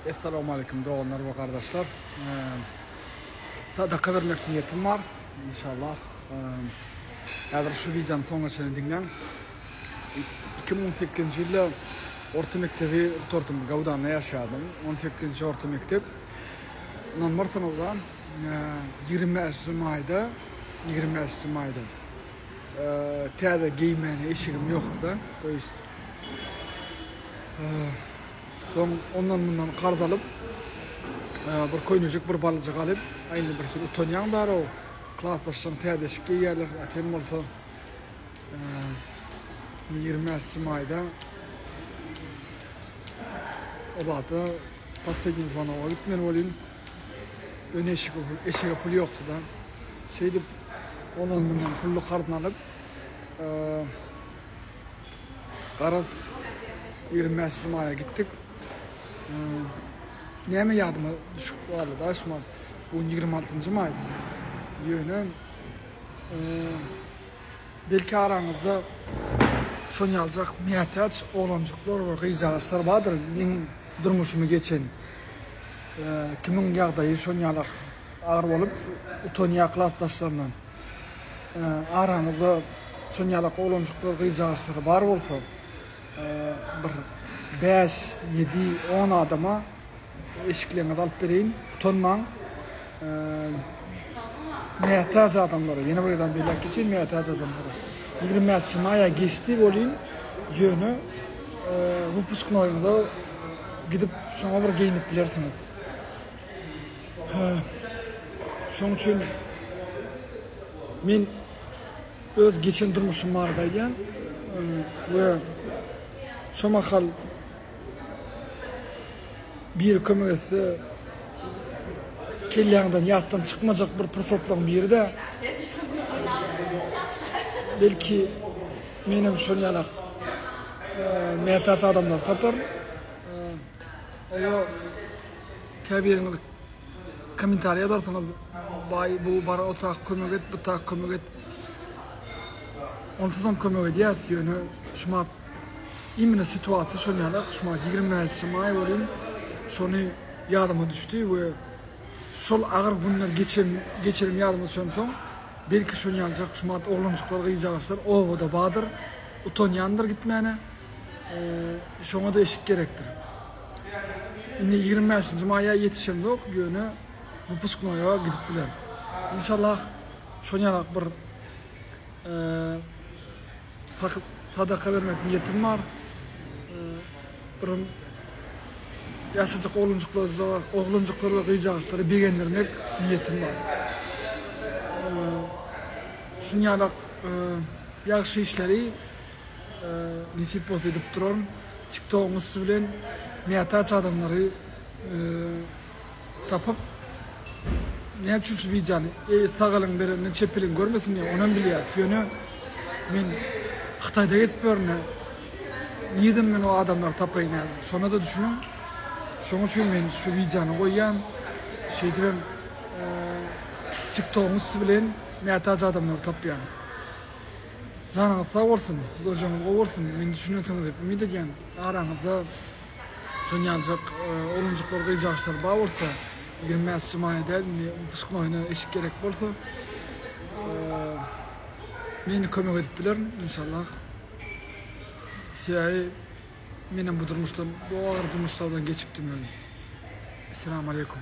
Essalamu Aleýkum doganlar we gardaşlar. Sadaka bermek niýetim bar. Inşallah. Häzir şu wideony soňuna çenli diňläň. 2018-nji ýylda orta mekdebi gutardym. Gawdanda ýaşadym. 18-nji orta mekdep. Ynanmarsyňyzda 25-nji maýda 25-nji maýda täze geýmäne eşigim ýokdy. To ýest Soň ondan-mundan karz alyp, bir köýnejik, bir balyjyk alyp, a indi bir hili utanýaň bar-ow, klasdaşlaryň täze eşik geýýärler, a sen bolsa 25 maýda o zada posledniý zwonoga gitmeli bolýan. Öne eşik, eşige pul ýokdy-da. Şeýdip, ondan-mundan pully karzyny alyp, Garaz, 25 maýa gitdik. Näme ýadyma düşüp galdy da şu wagt. Bu gün 26 maý. Ýöne belki araňyzda şon ýaljak mätäç oglanjyklar we gyzjagazlar bardyr. Meň durmuşymy geçen. Kimiň ýagdaýy şon ýalak agyr bolup utanýar klasdaşlaryndan. Araňyzda şon ýalak oglanjyklar, gyzjagazlar bar bolsa, bir bäş, ýedi, on adama eşikleriňizi alyp bereýin. Utanmaň. Mätäç adamlara, ýene bir gezek belläp geçeýin, mätäç adamlara. 25 maýa geçdi welin, ýöne wypusknoýyňyza gidip şoňa bir geýnip bilersiňiz. Şoň üçin men öz geçen durmuşym barada aýdýan we şo mahal biri kömek etse kelläňden ýatdan çykmajak bir pursatlaryň biri-de. Belki menem şol ýalak mätäç adamlary taparyn. Oňa Käbiriňiz kommentariý ýazarsyňyz, baý bu bar o tak kömek et, bu tak kömek et. Onsuzam kömek edýäs, ýöne şumat imенно situasiýa şol ýalak, şumat 25 maý welin şony ýadyma düşdi we şol agyr günler geçen geçenim ýadyma düşensoň belki şol ýaljak şumat oglanjyklar gyzjagaşlar obada bardyr, utanýandyr gitmäne. Şoňa-da eşik gerekdir. Indi 25-nji maýa ýetişemzok, ýöne wypusknoýa gidip bileris. Inşallah şon ýalak bir sadaka bermek niýetim bar. Bir ýaşajyk oglanjyklar, oglanjyklar we gyzjagaşlary begendirmek niýetim bar. Şun ýalak ýagşy işleri Nesip bolsa edip duraryn. TikTogyň üsti bilen mätäç adamlary tapyp näme üçin şu wideony sag eliň berenden çep eliň görmesin diýip onam bilýäs. Ýöne men Hytaýda gezip ýörün. Nirden men o adamlary tapaýyn häzir? Şona-da düşüniň. Şonuň üçin men şu wideony goýýan. Şeýdibem TikTogyň üsti bilen mätäç adamlary tapýan. Janyňyz sag bolsun, görjegiňiz gowy bolsun, meni düşünensiňiz diýip umyt edýän. Araňyzda şon ýaljak oglanjyklar, gyzjagaşlar bar bolsa, 25 maýa däl, indi wypusknoýyna eşik gerek bolsa, meni kömek edip bilerin, inşallah. Sebäbi menem bu durmuşdan, bu agyr durmuşlardan geçipdim özüm. Esselamu aleýkum.